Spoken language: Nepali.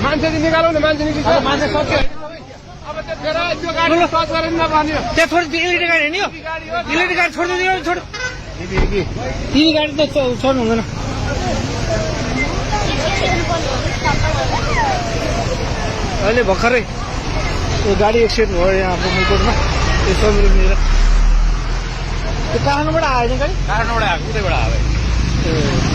मान्छे निकालौ न मान्छे निकाल्नु मान्छे सक्यो अब त्यो फेर त्यो गाडी टच गरेर नभन्यो त्यहाँ छोड इलेक्ट्रिक गाडी हैन यो इलेक्ट्रिक गाडी छोड्दिनु छोड तिनी गाडी त छोड्नु हुँदैन अहिले भर्खरै यो गाडी एक्सिडेन्ट भयो यहाँ मुलकोटमा यो समिरनिर त्यो काठमाडौँबाट आएन गाडी काठमाडौँबाट आएको उतैबाट आयो